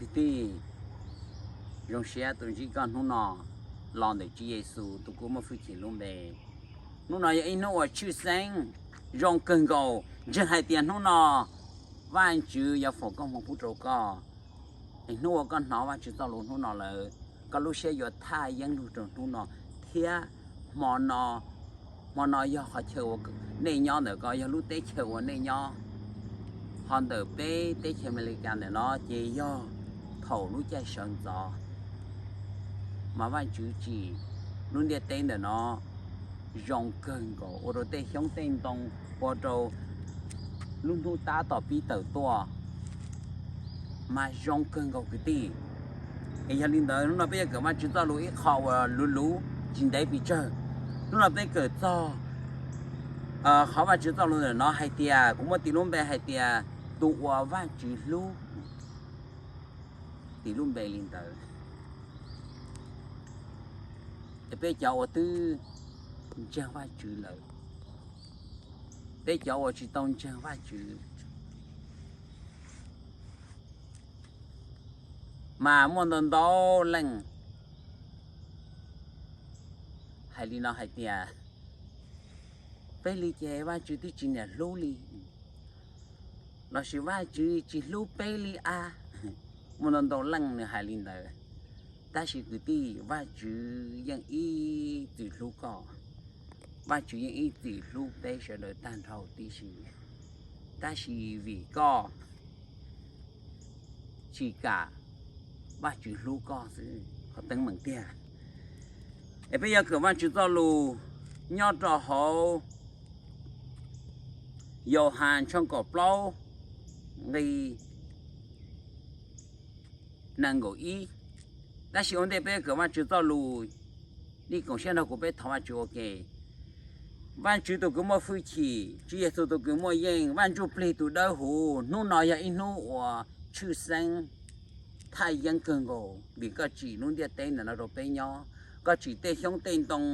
Kwv tij, zoo siab tuaj ntsib koj hnub no los ntawm Tswv Yexus tus kws muaj hwj chim lub npe. Hnub no yog ib hnub uas tshwj xeeb, zoo kawg nkaus, ntseeg hais tias hnub no Vajtswv yuav foom koob hmoov pub rau koj. Es hnub uas koj hnov Vajtswv txoj lus hnub no lawm, koj lub siab yuav thaj yeeb lug rau hnub no, thiab hmo no, hmo no yog qhov chaw uas nej nyob ntawm ko, yog lub teb chaws uas nej nyob. Ho ntawm peb teb chaws Amelikas ntawm no ces yog thaum lub caij sawv ntxov, mas Vajtswv tsim lub ntiaj teb ntawm no zoo kawg nkaus, ua rau tej xyoob tej ntoo, ua rau lub hnub tab tom pib tawm tuaj, mas zoo kawg nkaus kwv tij. Es yog li ntawd hnub no peb yuav kawm Vajtswv txoj lus ib qho uas luv luv tsis ntev pes tsawg. Hnub no peb kawm txog qhov Vajtswv txoj lus ntawm no hais tias, kuv muab tis lub npe hais tias tus uas Vajtswv hlub. Tis lub npe li ntawd. Es peb cov uas twb ntseeg Vajtswv lawm, peb cov uas tsis tau ntseeg Vajtswv, mas muaj ntau ntau leej hais li no hais tias, peb li ces Vajtswv twb tsis niam hlub li, lossis Vajtswv tsis hlub peb li a. Muaj ntau ntau leej nws hais li ntawd. Tab sis kwv tij, Vajtswv yeej ib txwm hlub koj. Vajtswv yeej ib txwm hlub peb sawv daws tag nrho tib si, tab sis vim koj tsis kam Vajtswv hlub koj xwb, qhov teeb meem tiag. Es peb yuav kawm Vajtswv txoj lus nyob rau hauv Yauhas tshooj kaum plaub nqi nees nkaum ib. Tab sis ua ntej peb kawm Vajtswv txoj lus, nej koom siab nrog kuv peb thov Vajtswv ua ke. Vajtswv tus kws muaj hwj chim, Tswv Yexus tus kws muaj yeej, Vaj Ntsujplig tus dawb huv, hnub no yog ib hnub uas tshwj xeeb thaj yeeb kawg nkaus vim koj tsim lub ntiaj teb ntawm no rau peb nyob. Koj tsim tej xyoob tej ntoo,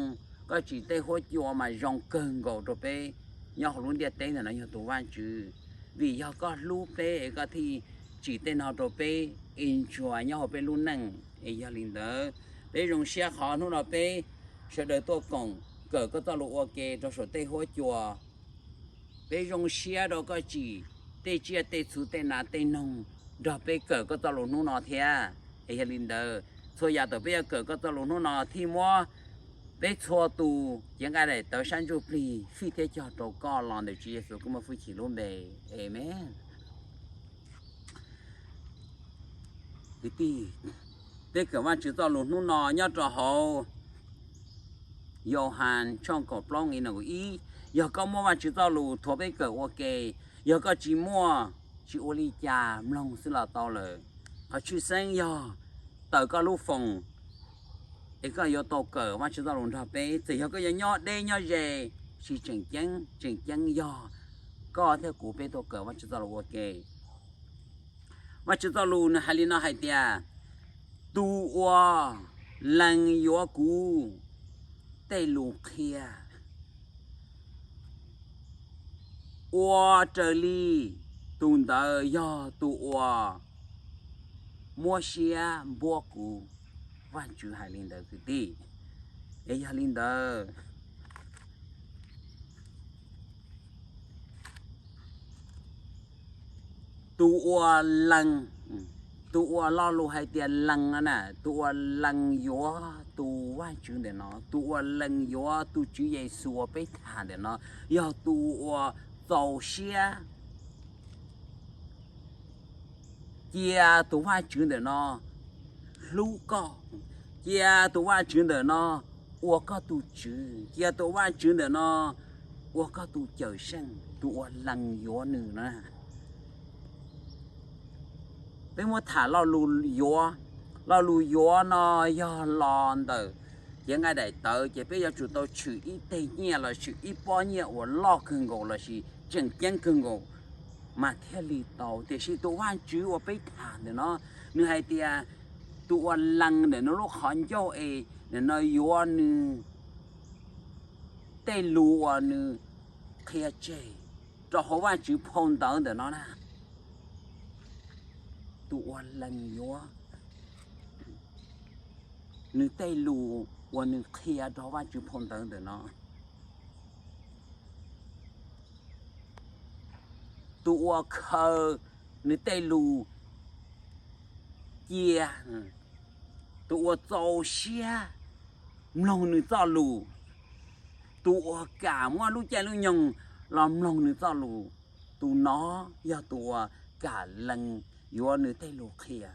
koj tsim tej huab cua mas zoo kawg nkaus rau peb nyob hauv lub ntiaj teb ntawm no yog tus Vajtswv. Vim yog koj hlub peb es koj thiaj tsim tej no rau peb es ntsuag nyob hauv peb lub neej. Es yog li ntawd, peb zoo siab qhov hnub no peb sawv daws tuaj koom kawm koj txoj lus ua ke rau saum tej huab cua. Peb zoo siab rau koj tsim tej tsiaj tej txhu tej nas tej noog nrog peb kawm koj txoj lus hnub no thiab. Es yog li ntawd, txhua yam thaum peb yuav kawm koj txoj lus hnub no thiaj muab peb txhua tus cev nqaij daim tawv sab ntsuj plig fij thiab cog rau koj los ntawm Tswv Yexus koj muaj hwj chim lub npe. Amees. Kwv tij, peb kawm Vajtswv txoj lus hnub no nyob rau hauv Yauhas tshooj kaum plaub nqi nees nkaum ib. Yog koj muaj Vajtswv txoj lus thov peb kawm ua ke, yog koj tsis muaj, tsis ua li cas, mloog xwb los tau lawm. Qhov tshwj xeeb yog taws koj lub foos es koj yuav tau kawm Vajtswv txoj lus nrog peb. Txawm yog koj yuav nyob deb nyob ze, tsis tseem ceeb, tseem ceeb yog koj thiab kuv peb tau kawm Vajtswv txoj lus ua ke. Vajtswv txoj lus nws hais li no hais tias, tus uas lees yuav kuv tej lus qhia ua raws li, tus ntawd yog tus uas muab siab npuab kuv. Vajtswv hais li ntawd kwv tij. Es yog li ntawd, tus uas lees, tus uas lo lus hais tias lees no na, tus uas lees yuav tus Vajtswv ntawm no, tus uas lees yuav tus Tswv Yexus uas peb tham ntawm no, yog tus uas txaus siab cia tus Vajtswv ntawm no hlub koj, cia tus Vajtswv ntawm no ua koj tus Tswv, cia tus Vajtswv ntawm no ua koj tus Cawmseej, tus uas lees yuav nws na. Peb muab tham lo lus yuav, lo lus yuav no yog los ntawm cev nqaij daim tawv, ces peb yuav tsum tau tshwm ib teg nyiaj los tshwm ib pob nyiaj uas loj kawg nkaus lossis tseem ceeb kawg nkaus mas thiaj li tau. Tiam sis tus Vajtswv uas peb tham ntawm no, nws hais tias tus uas lees ntawm no lub qhov ncauj es ntawm no yuav nws tej lus uas nws qhia tseg rau hauv Vajtswv phau ntawv ntawm no na, tus uas lees yuav nws tej lus uas nws qhia rau Vajtswv phau ntawv ntawm no. Tus uas khaws nws tej lus cia, tus uas txaus siab mloog nws txoj lus, tus uas kam muab lub caij lub nyoog los mloog nws txoj lus, tus no yog tus uas kam lees yuav nws tej lus qhia,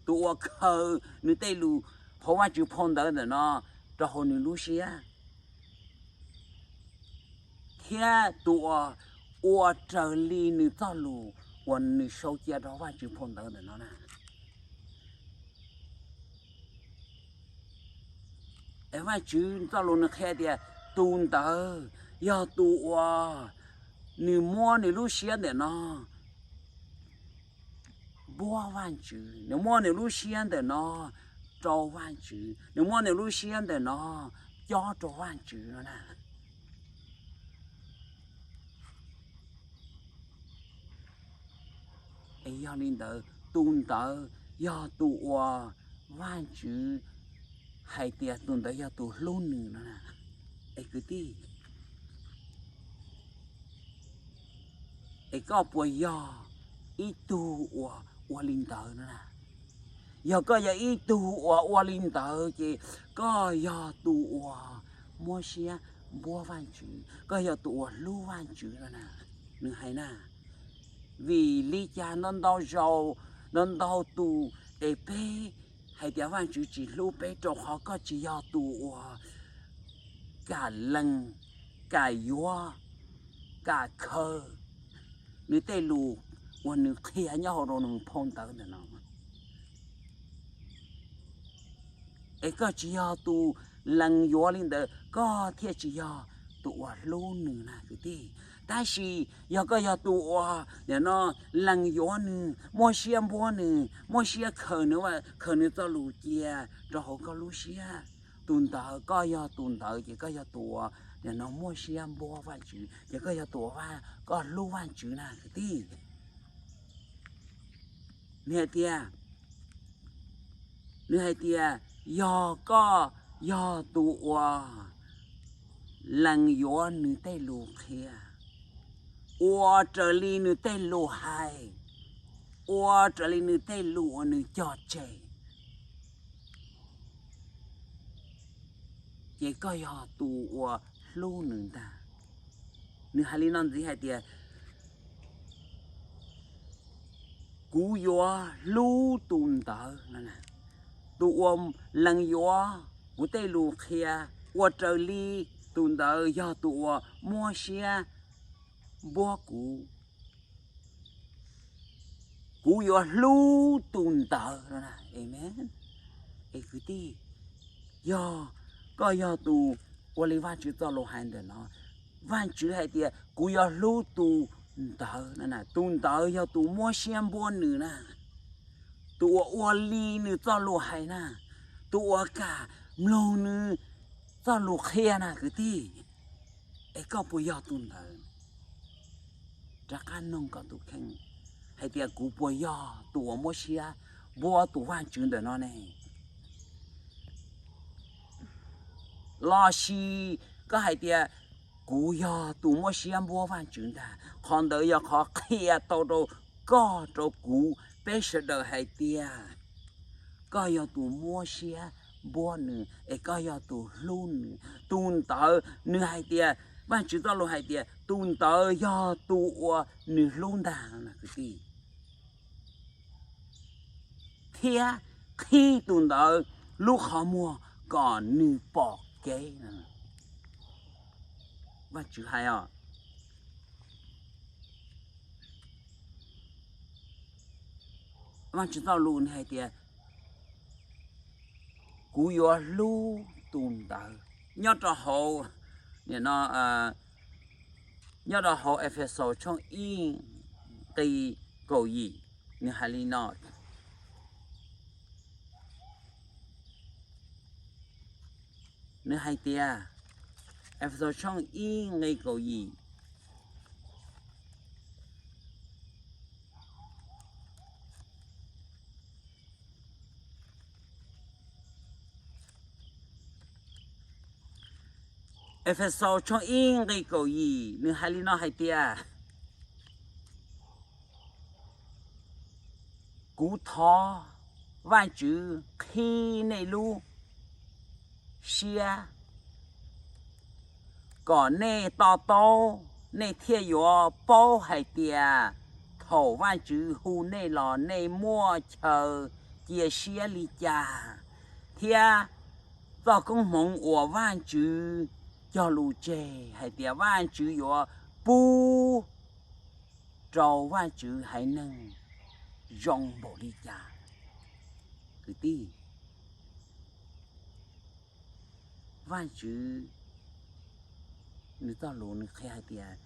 tus uas khaws nws tej lus hauv Vajtswv phau ntawv ntawm no rau hauv nws lub siab, thiab tus uas ua raws li nws txoj lus uas nws sau cia rau Vajtswv phau ntawv ntawm no na. Es Vajtswv txoj lus nws qhia tias tus ntawd yog tus uas nws muab nws lub siab ntawm no npuab Vajtswv, nws muab nws lub siab ntawm no rau Vajtswv, nws muab nws lub siab ntawm no cob rau Vajtswv no na. Es yog li ntawd tus ntawd yog tus uas Vajtswv hais tias tus ntawd yog tus hlub nws no na. Es kwv tij, es koj puas yog ib tug uas ua li ntawd no na? Yog koj yog ib tug uas ua li ntawd ces koj yog tus uas muab siab npuab Vajtswv, koj yog tus uas hlub Vajtswv no na. Nws hais na, vim li cas ntau ntau zaus, ntau ntau tus es peb hais tias Vajtswv tsis hlub peb rau qhov koj tsis yog tus uas kam lees, kam yuav, kam khaws nws tej lus uas nws qhia nyob hauv rau nws phau ntawv ntawm no. Es koj tsis yog tus lees yuav li ntawd koj thiaj tsis yog tus uas hlub nws na kwv tij. Tab sis yog koj yog tus uas nim no lees yuav nws, muab siab npuab nws, muab siab khaws nws, khaws nws txoj lus cia rau hauv koj lub siab, tus ntawd koj yog tus ntawd ces koj yog tus uas nim no muab siab npuab Vajtswv, ces koj yog tus uas koj hlub Vajtswv na kwv tij. Nws hais tias, nws hais tias yog koj yog tus uas lees yuav nws tej lus qhia, ua raws li nws tej lus hais, ua raws li nws tej lus uas nws cog tseg, ces koj yog tus uas hlub nws ntag. Nws hais li no ntxiv hais tias, kuv yuav hlub tus ntawd no. Tus uas lees yuav kuv tej lus qhia ua raws li, tus ntawd yog tus uas muab siab npuab kuv. Kuv yuav hlub tus ntawd no. Amen. Es kwv tij, yog koj yog tus ua li Vajtswv txoj lus hais ntawm no, Vajtswv hais tias kuv yuav hlub tus ntawd no, tus ntawd yog tus muab siab npuab nws na, tus uas ua li nws txoj lus hais na, tus uas kam mloog nws txoj lus qhia na kwv tij. Es koj puas yog tus ntawd? Rov qab noog koj tus kheej hais tias kuv puas yog tus uas muab siab npuab tus Vajtswv ntawm no ne? Los sis koj hais tias kuv yog tus muab siab npuab Vajtswv ntag, qhov ntawd yog qhov qhia tau rau koj rau kuv, peb sawv daws hais tias koj yog tus muab siab npuab nws es koj yog tus hlub nws. Tus ntawd nws hais tias, Vajtswv txoj lus hais tias tus ntawd yog tus uas nws hlub ntag no kwv tij, thiab qhib tus ntawd lub qhov muag kom nws pom kev. Vajtswv hais os, Vajtswv txoj lus nws hais tias kuv yuav hlub tus ntawd. Nyob rau hauv, nim no, nyob rau hauv Efexaus tshooj ib nqe kaum yim, nws hais li no, nws hais tias, Efexaus tshooj ib nqe kaum yim, Efexaus tshooj ib nqe kaum yim nws hais li no hais tias, kuv thov Vajtswv qhib nej lub siab kom nej to taub, nej thiaj yuav paub hais tias thaum Vajtswv hu nej los nej muaj chaw cia siab li cas, thiab txoj koob hmoov uas Vajtswv cog lus tseg hais tias Vajtswv yuav pub rau Vajtswv haiv neeg zoo npaum li cas. Kwv tij, Vajtswv nws txoj lus nws qhia hais tias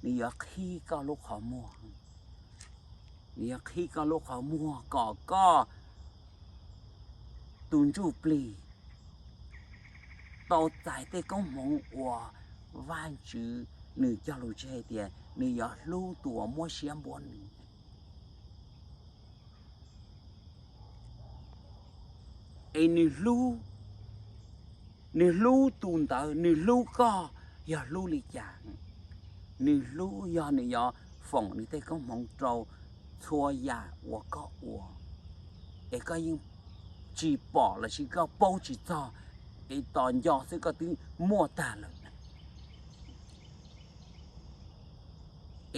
nws yuav qhib koj lub qhov muag, nws yuav qhib koj lub qhov muag kom koj tus ntsuj plig tau txais tej koob hmoov uas Vajtswv nws cog lus tseg hais tias nws yuav hlub tus uas muab siab npuab nws. Es nws hlub, nws hlub tus ntawd, nws hlub koj yog hlub li cas? Nws hlub yog nws yuav foom nws tej koob hmoov rau txhua yam uas koj ua, es koj yeej tsis pom lossis koj paub tsis txog, es tos nco xwb koj twb muaj tag lawm.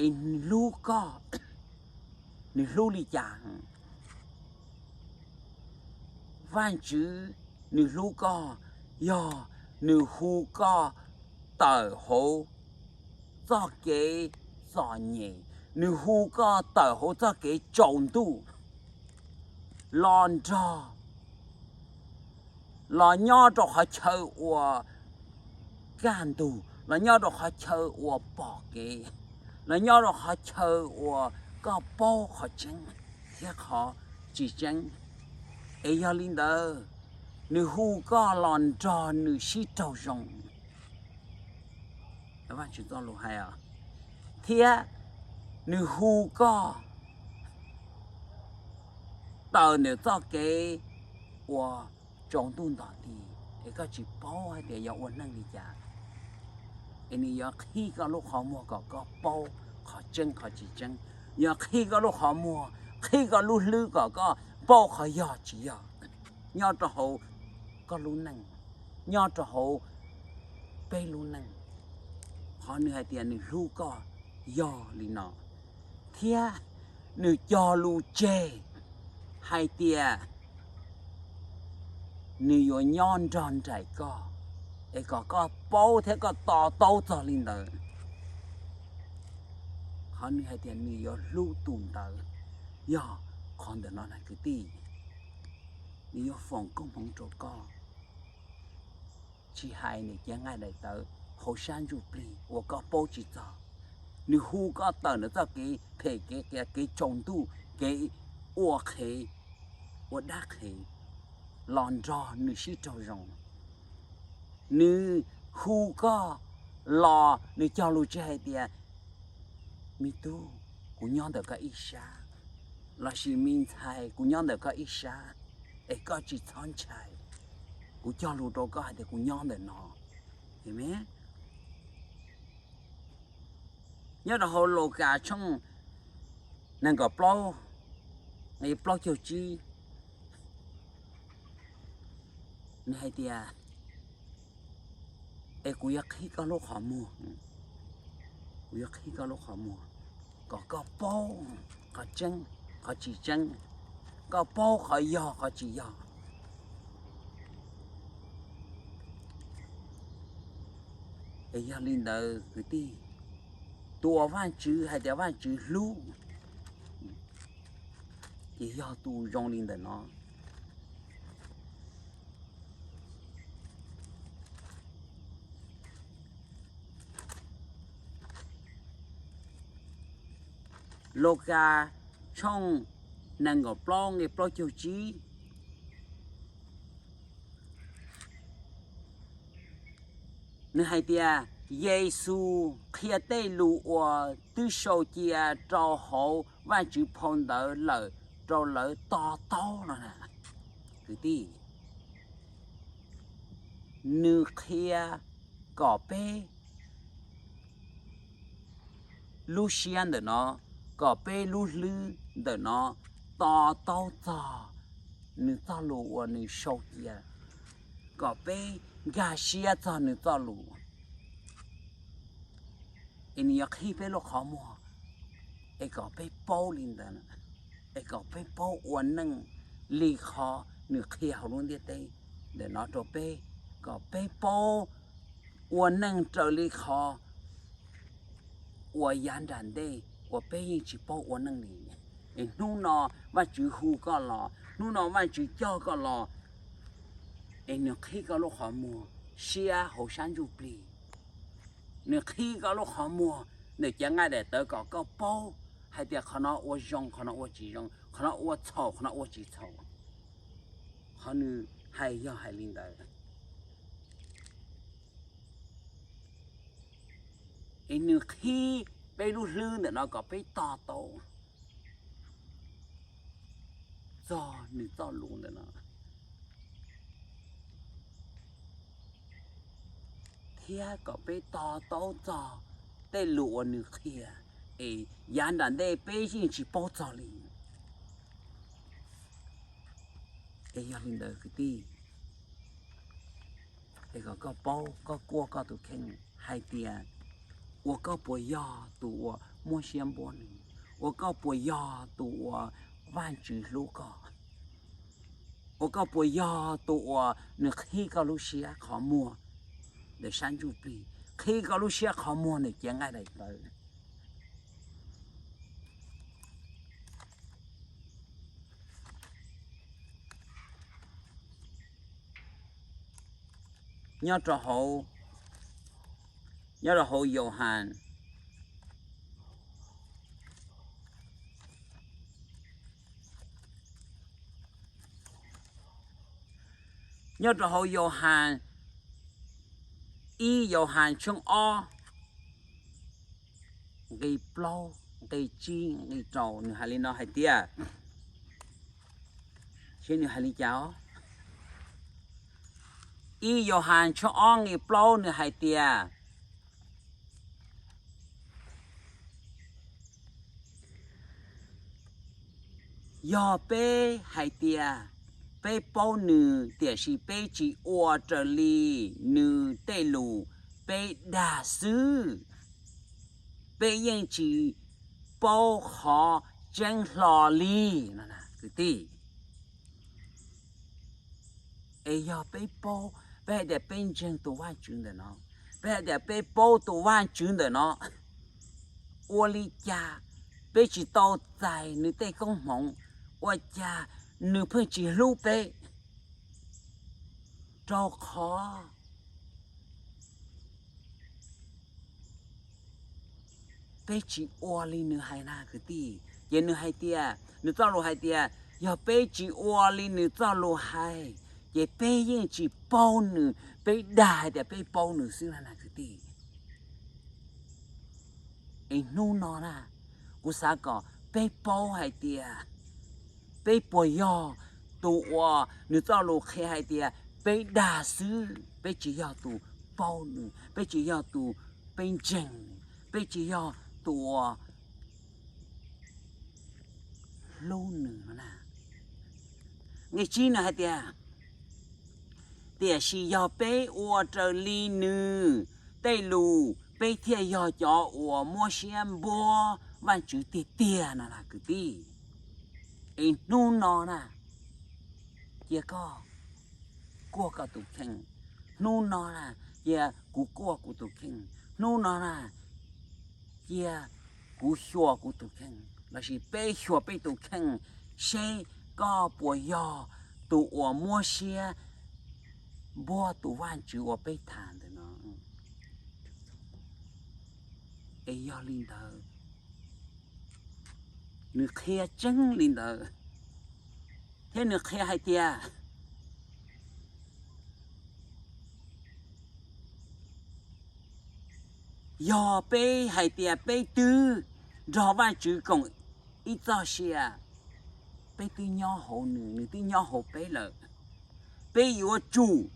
Es nws hlub koj, nws hlub li cas? Vajtswv nws hlub koj yog nws hu koj tawm hauv txoj kev txom nyem, nws hu koj tawm hauv txoj kev tsaus ntuj los nrog, los nyob rau qhov chaw uas kaj ntug, los nyob rau qhov chaw uas pom kev, los nyob rau qhov chaw uas koj paub qhov tseeb thiab qhov tsis tseeb. Es yog li ntawd, nws hu koj los nrog nws sib raug zoo. Vajtswv txoj lus hais, thiab nws hu koj tawm ntawm txoj kev uas tsaus ntuj nto nti, es koj tsis paub hais tias yog ua neej li cas, es nws yuav qhib koj lub qhov muag kom koj paub qhov tseeb qhov tsis tseeb, yuav qhib koj lub qhov muag, qhib koj lub hlwb kom koj paub qhov yog tsis yog nyob rau hauv koj lub neej, nyob rau hauv peb lub neej. Qhov nws hais tias nws hlub koj yog li no, thiab nws cog lus tseg hais tias nws yuav nyob nrog nraim koj, es kom koj paub thiab koj to taub txog li ntawd. Qhov nws hais tias nws yuav hlub tus ntawd yog qhov ntawm no na kwv tij, nws yuav foom koob hmoov rau koj, tsis hais niam txiv nqaij daim tawv hauv sab ntsuj plig uas koj paub tsis txog. Nws hu koj tawm ntawm txoj kev phem, kev qias, kev tsaus ntuj, kev ua qhev, ua dab qhev los nrog nws sib raug zoo. Nws hu koj los nws cog lus tseg hais tias, me tub, kuv nyob ntawm koj ib sab, lossis me ntxhais, kuv nyob ntawm koj ib sab, es koj tsis txhob ntshai. Kuv cog lus rau koj hais tias kuv nyob ntawm no. Nyob rau hauv Lukas tshooj nees nkaum plaub, nqe plaub caug tsib, nws hais tias, es kuv yuav qhib koj lub qhov muag, kuv yuav qhib koj lub qhov muag kom koj paub qhov tseeb, qhov tsis tseeb, koj paub qhov yog qhov tsis yog. Es yog li ntawd kwv tij, tus uas Vajtswv hais tias Vajtswv hlub, ces yog tus zoo li ntawm no. Lukas tshooj nees nkaum plaub nqe plaub caug tsib, nws hais tias, Yexus qhia tej lus uas twb sau cia rau hauv Vajtswv phau ntawv lawm rau lawv to taub no na. Kwv tij, nws qhia kom peb lub siab ntawm no, kom peb lub hlwb ntawm no to taub txog nws txoj lus uas nws sau cia, kom peb nkag siab txog nws txoj lus, es nws yuav qhib peb lub qhov muag, es kom peb paub li ntawd, es kom peb paub ua neej li qhov nws qhia hauv lub ntiaj teb ntawm no rau peb, kom peb paub ua neej raws li qhov uas yav nram ntej uas peb yeej tsis paub ua neej li. Es hnub no Vajtswv hu koj los, hnub no Vajtswv coj koj los, es nws qhib koj lub qhov muag siab hauv sab ntsuj plig, nws qhib koj lub qhov muag ntawm cev nqaij daim tawv kom koj paub hais tias qhov no ua zoo, qhov no ua tsis zoo, qhov no ua txhaum, qhov no ua tsis txhaum. Qhov nws hais yog hais li ntawd. Es nws qhib peb lub hlwb ntawm no kom peb to taub txog nws txoj lus ntawm no, thiab kom peb to taub txog tej lus uas nws qhia, es yav nram ntej peb yeej tsis paub txog li. Es yog li ntawd kwv tij, es kom koj paub, koj kuaj koj tus kheej hais tias, ua koj puas yog tus uas muab siab npuab nws? Ua koj puas yog tus uas Vajtswv hlub koj? Ua koj puas yog tus uas nws qhib koj lub siab qhov muag ntawm sab ntsuj plig, qhib koj lub siab qhov muag ntawm cev nqaij daim tawv? Nyob rau hauv, nyob rau hauv Yauhas, nyob rau hauv Yauhas, ib Yauhas tshooj ob, nqe plaub, nqe tsib, nqe rau, nws hais li no hais tias, seb nws hais li cas os? Ib Yauhas tshooj ob nqe plaub nws hais tias, yog peb hais tias peb paub nws tiam sis peb tsis ua raws li nws tej lus, peb dag xwb, peb yeej tsis paub qhov tseeb hlo li. Kwv tij, es yog peb paub, peb hais tias peb ntseeg tus Vajtswv ntawm no, peb hais tias peb paub tus Vajtswv ntawm no, ua li cas peb tsis tau txais nws tej koob hmoov? Ua cas nws pheej tsis hlub peb? Rau qhov peb tsis ua li nws hais na kwv tij. Ces nws hais tias, nws txoj lus hais tias yog peb tsis ua li nws txoj lus hais, ces peb yeej tsis paub nws, peb dag hais tias peb paub nws xwb na kwv tij. Es hnub no na, kuv xav kom peb paub hais tias peb puas yog tus uas nws txoj lus qhia hais tias peb dag xwb, peb tsis yog tus paub nws, peb tsis yog tus, peb ntseeg, peb tsis yog tus uas hlub nws no na. Nqe tsib nws hais tias, tiam sis yog peb ua raws li nws tej lus, peb thiaj yog cov uas muab siab npuab Vajtswv tiag tiag no na kwv tij. Es hnub no na, cia koj kuaj koj tus kheej. Hnub no na, cia kuv kuaj kuv tus kheej. Hnub no na, cia kuv xyuas kuv tus kheej, lossis peb xyuas peb tus kheej, seb koj puas yog tus uas muab siab npuab tus Vajtswv uas peb tham ntawm no. Es yog li ntawd, nws qhia tseeb li ntawd, thiab nws qhia hais tias, yog peb hais tias peb twb nrog Vajtswv koom ib txoj sia, peb twb nyob hauv nws, nws twb nyob hauv peb lawm, peb yuav tsum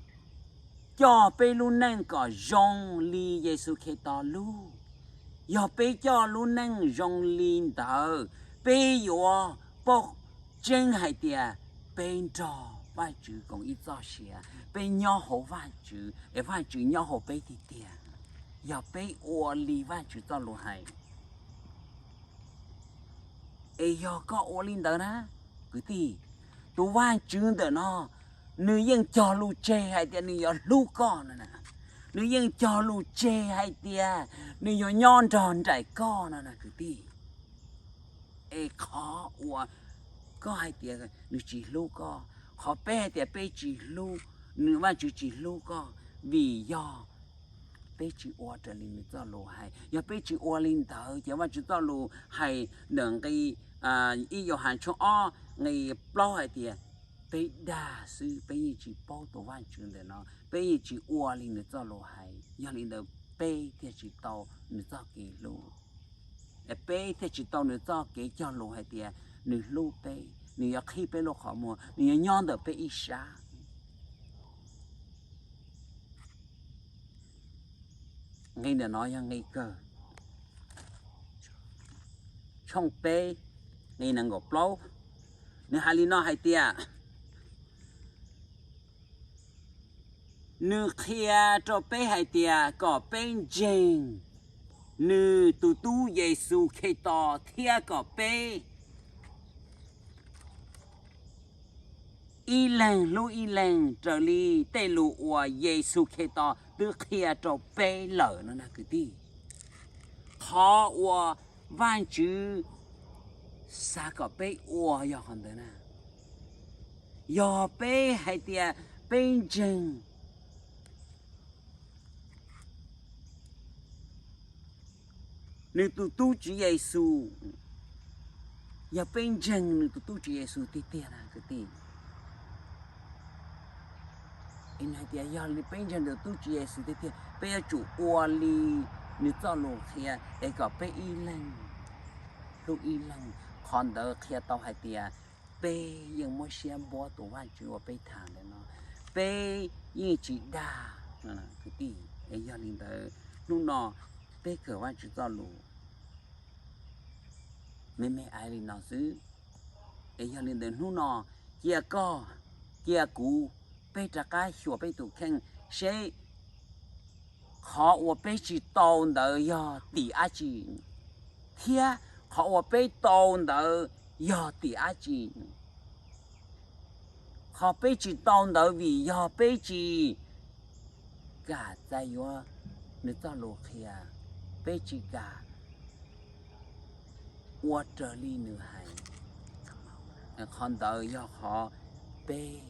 coj peb lub neej kom zoo li Yexus Khetos lub. Yog peb coj lub neej zoo li ntawd, peb yuav paub tseeb hais tias peb nrog Vajtswv koom ib txoj sia, peb nyob hauv Vajtswv es Vajtswv nyob hauv peb tiag tiag. Yog peb ua li Vajtswv txoj lus hais. Es yog koj ua li ntawd na, kwv tij, tus Vajtswv ntawm no nws yeej cog lus tseg hais tias nws yuav hlub koj no na. Nws yeej cog lus tseg hais tias nws yuav nyob nrog nraim koj no na kwv tij. Es qhov uas koj hais tias nws tsis hlub koj, qhov peb hais tias peb tsis hlub, nws Vajtswv tsis hlub koj, vim yog peb tsis ua raws li nws txoj lus hais. Yog peb tsis ua li ntawd ces Vajtswv txoj lus hais ntawm nqe ib Yauhas tshooj ob nqe plaub hais tias peb dag xwb, peb yeej tsis paub tus Vajtswv ntawm no, peb yeej tsis ua li nws txoj lus hais. Yog li ntawd peb thiaj tsis tau nws txoj kev hlub, peb thiaj tsis tau nws txoj kev cog lus hais tias nws hlub peb, nws yuav qhib peb lub qhov muag, nws yuav nyob ntawm peb ib sab. Nqe ntawm no yog nqe kawg, tshooj peb, nqe nees nkaum plaub, nws hais li no hais tias, nws qhia rau peb hais tias kom peb ntseeg nws tus tub Yexus Khetos thiab kom peb ib leeg hlub ib leeg raws li tej lus uas Yexus Khetos twb qhia rau peb lawm no na kwv tij. Qhov uas Vajtswv xav kom peb ua yog qhov ntawd na. Yog peb hais tias peb ntseeg nws tus tub Tswv Yexus, yog peb ntseeg nws tus tub Tswv Yexus tiag tiag na kwv tij, hais tias yog li peb ntseeg nws tus tub Tswv Yexus tiag tiag, peb yuav tsum ua li nws txoj lus qhia es kom peb ib leeg hlub ib leeg. Qhov ntawd qhia tau hais tias peb yeej muab siab npuab tus Vajtswv uas peb tham ntawm no, peb yeej tsis dag kwv tij. Es yog li ntawd hnub no peb kawm Vajtswv txoj lus me me ais li no xwb. Es yog li ntawd hnub no cia koj, cia kuv, peb rov qab xyuas peb tus kheej seb qhov uas peb tsis tau ntawd yog tim dab tsi, thiab qhov uas peb tau ntawd yog tim dab tsi. Qhov peb tsis tau ntawd vim yog peb tsis kam txais yuav nws txoj lus qhia, peb tsis kam ua raws li nws hais. Qhov ntawd yog qhov peb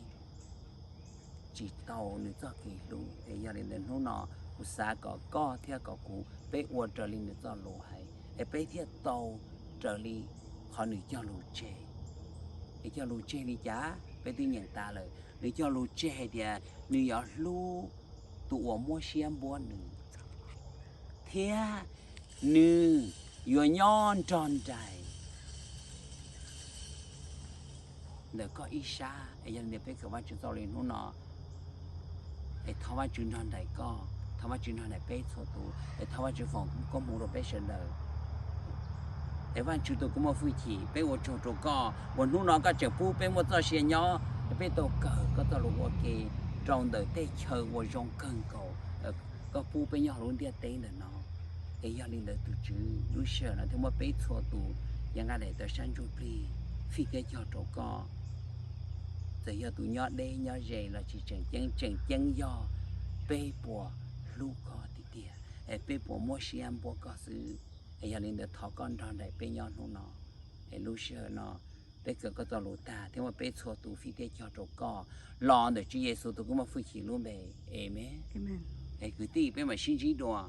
tsis tau nws txoj kev hlub. Es yog li ntawd hnub no kuv xav kom koj thiab kom kuv peb ua raws li nws txoj lus hais es peb thiaj tau raws li qhov nws cog lus tseg. Es cog lus tseg li cas? Peb twb nyeem tas lawm, nws cog lus tseg hais tias nws yuav hlub tus uas muab siab npuab nws, thiab nws yuav nyob nrog nraim ntawm koj ib sab. Es yog li ntawd peb kawm Vajtswv txoj lus hnub no, es thov Vajtswv nrog nraim koj, thov Vajtswv nrog nraim peb txhua tus, es thov Vajtswv foom koob hmoov rau peb sawv daws. Es Vajtswv tus kws muaj hwj chim, peb ua tsaug rau koj uas hnub no koj tseem pub peb muaj txoj sia nyob, es peb tau kawm koj txoj lus ua ke rau ntawm tej chaw uas zoo kawg nkaus koj pub peb nyob hauv lub ntiaj teb ntawm no. Es yog li ntawd tus Tswv, lub sij hawm no thiaj muab peb txhua tus yav nqaij daim tawv sab ntsuj plig fij thiab cog rau koj. Txawm yog tus nyob deb nyob ze los tsis tseem ceeb, tseem ceeb yog peb puas hlub koj tiag tiag, es peb puas muab siab npuab koj xwb. Es yog li ntawd thov koj nrog nraim peb nyob hnub no. Es lub sij hawm no peb kawm koj txoj lus tag thiab muab peb txhua tus fij thiab cog rau koj los ntawm Tswv Yexus tus kws muaj hwj chim lub npe. Amees. Es kwv tij, peb mam sib ntsib dua.